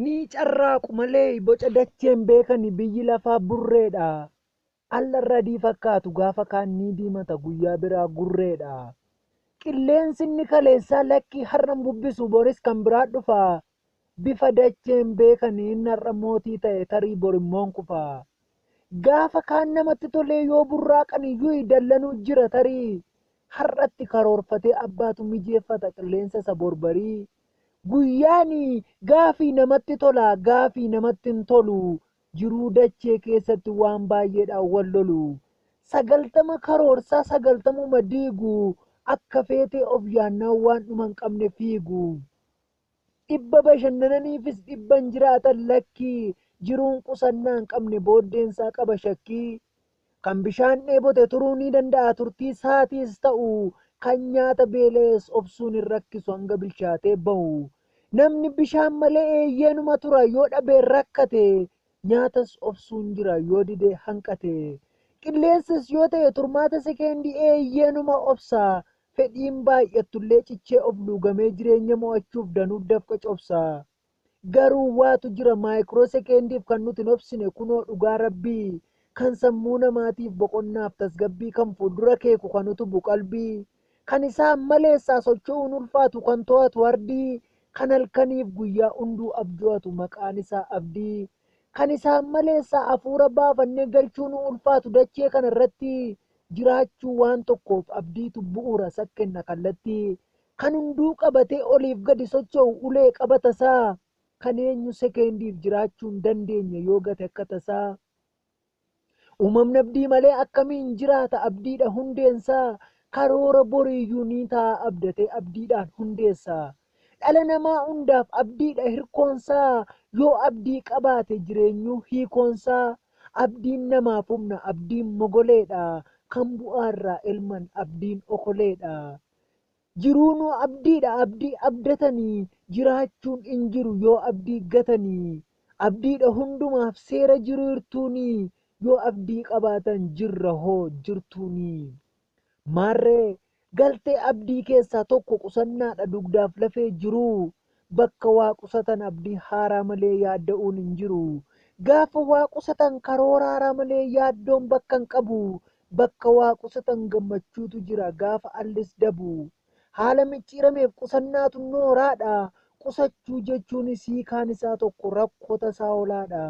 Ni carraaqu malee boca dacheen beekani biyyi lafaa burreedha. Allarra adii fakkaatu gaafa kaan ni diimata guyyaa biraa gurreedha. Qilleensi inni kaleessaa lakkii har'an bubbisu boris kan biraa dhufa. Bifa dacheen beekani inni har'a mootii ta'e tarii borimmoon kufa. Gaafa kaan namatti tolee yoo burraaqan iyyuu dallanuu jira tarii. Har'atti karoorfatee abbaatu mijeeffata qilleensa isa borbarii. Guyyaan gaafii namatti tola gaafii namatti hin tolu. Jiruu dachee keessatti waan baay'eedhaan wal lolu. 90 karoorsaa 90 diigu akka feetee of yaannaan waan dhuma hin qabne fiigu. 100 bashannananiifis dhibban jiraatan lakkii jiruun qusannaa hin qabne booddeensaa qaba shakkii. Kan bishaan dheebote turuu ni danda'a turtii saatiis ta'u kan nyaata beela'es obsuun hin rakkisu hanga bilchaatee bahu. Namni bishaan malee eeyyeenuma tura yoo dhabee rakkate nyaatas obsuun jira yoo didee hanqate. Qilleensis yoo ta'e turmaata sekeendii eeyyeenuma obsa fedhiin baay'attullee cichee of luugamee jireenya mo'achuuf danuu dafqa cobsa. Garuu waatu jira maayikiroo sekeondiif kan nuti hin obsine kunoo dhugaa rabbii kan sammuu namaatiif boqonnaaf tasgabbii kan fuuldura keeku kan utubu qalbii kan isaan maleessaa socho'uun ulfaatu kan to'atu ardii kan halkaniif guyyaa hunduu abju'atu maqaan isaa abdii kan isaan maleessaa afuura baafannee galchuu nu ulfaatu dachee kana irratti jiraachuu waan tokkoof abdiitu bu'uura sakkenna kallattii Kan hunduu qabatee oliif gadi socho'u ulee qaba tasaa Kan eenyu sekeendiif jiraachuu hin dandeenye yoo gate akka tasaa Uumamni abdii malee akkamiin jiraata abdiidha hundeensaa Karoora boriiyyuu ni taa'a abdatee abdiidhaan hundeessa Dhala namaa hundaaf abdiidha hirkoonsaa yoo abdii qabaate jireenyuu hiikoonsaa Abdiin namaaf humna abdiin mogoleedha kan bu'aarraa elman abdiin okoleedha Jiruunuu abdiidha abdii abdatanii jiraachuun hin jiru yoo abdii gatanii Abdiidha hundumaaf seera jiruirtuunii yoo abdii qabaatan jirra hoo jirtuunii Maarree galtee abdii keessaa tokko qusannaadha dugdaaf lafee jiruu Bakka waa qusatan abdii haaraa malee yaadda'uun hin jiru. Gaafa waa qusatan karoora haaraa malee yaaddoon bakka hin qabu. Bakka waa qusatan gammachuutu jira gaafa allis dabu. Haala micciirameef qusannaatu nooraadha. Qusachuu jechuunis hiikaan isaa tokko rakkoo tasaa holaadha.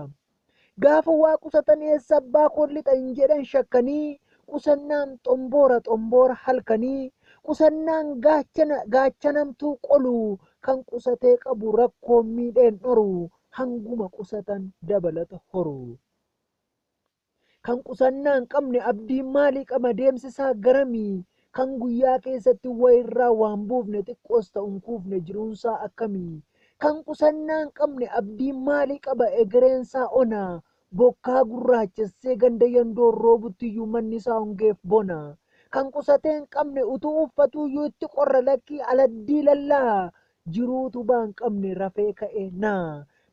Gaafa waa qusatan eessa abbaa koon lixa hin jedhan shakkanii qusannaan xomboora xomboora halkanii qusannaan gaachana gaachanamtuu qolu kan qusatee qabu rakkoon miidheen dhoru hanguma qusatan dabalata horu. Kan qusannaa hin qabne abdii maalii qaba deemsi isaa garamii kan guyyaa keessatti wayirraa waan buufne xiqqoos ta'u hin kuufne jiruunsaa akkamii kan qusannaa hin qabne abdii maalii qaba egereensaa ona bokkaa gurraachessee ganda yandoon roobuttiyyuu manni isaa hongeef bona kan qusatee hin qabne utuu uffatuuyyuu itti qorra lakkii aladdii lallaa jiruu utubaa hin qabne rafee ka'ee na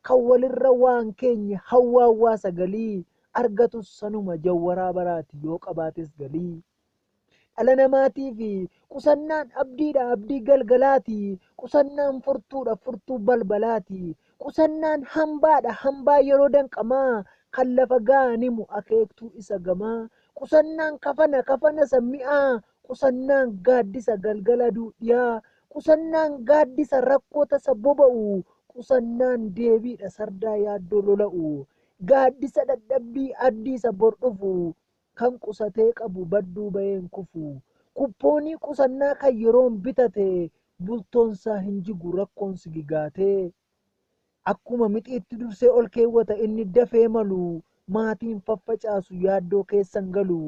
kan walirra waan keenye hawwaawwaa sagalii argatus sanuma jawwaraa baraati yoo qabaates galii. Dhala namaatiif qusannaan abdiidha abdii galgalaati qusannaan furtuudha furtuu balbalaati qusannaan hambaadha hambaa yeroo danqamaa kan lafa ga'an himu akeektuu isa gamaa qusannaan kafana kafana isa mi'aa qusannaan gaaddisa galgala aduu dhiyaa qusannaan gaaddisa rakkoo tasa boba'u qusannaan deebiidha sardaa yaaddoo lola'u Gaaddisa dadhabbii addiisa bor dhufu kan qusatee qabu badduu bahee hin kufu. Kuppoonii qusannaa kan yeroon bitate bultoonsaa hin jigu rakkoon sigigaatee. Akkuma mixiitti dursee ol keewwata inni dafee malu maatiin faffacaasu yaaddoo keessa hin galu.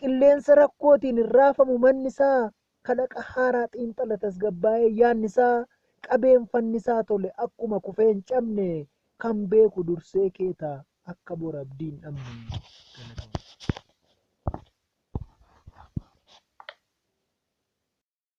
Qilleensa rakkootiin hin raafamu mannisaa kalaqa haaraa xiinxala tasgabbaa'ee yaannisaa qabeen fannisaa tole akkuma kufee hin cabne kan beeku dursee keeta akka bor abdii hin dhabne. Galatoomaa.